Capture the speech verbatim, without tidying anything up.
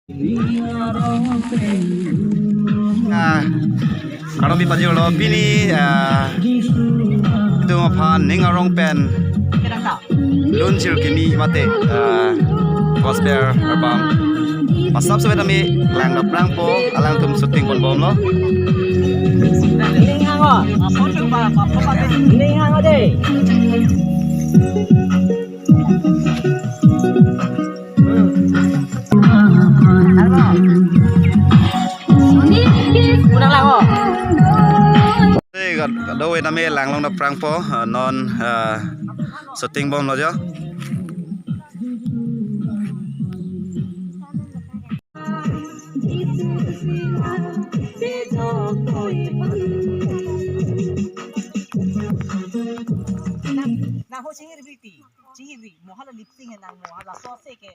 Ah, kardom pajirlo pini, ah, itum aphan ning arong pen lunjir kimi mate, ah, gospel album. Pasap sebe tame lang dok prangpo, alangtum shooting ponbomlo. Ning hango. Ning hango dei. Kurang lang, oh. Eh, kad-, kadokave tame lang long dok prangpo, ah, non, ah, shooting bomlo jo. Nang ho chingir biti, chingir bi, mohala lip sync nang mohala so se ke.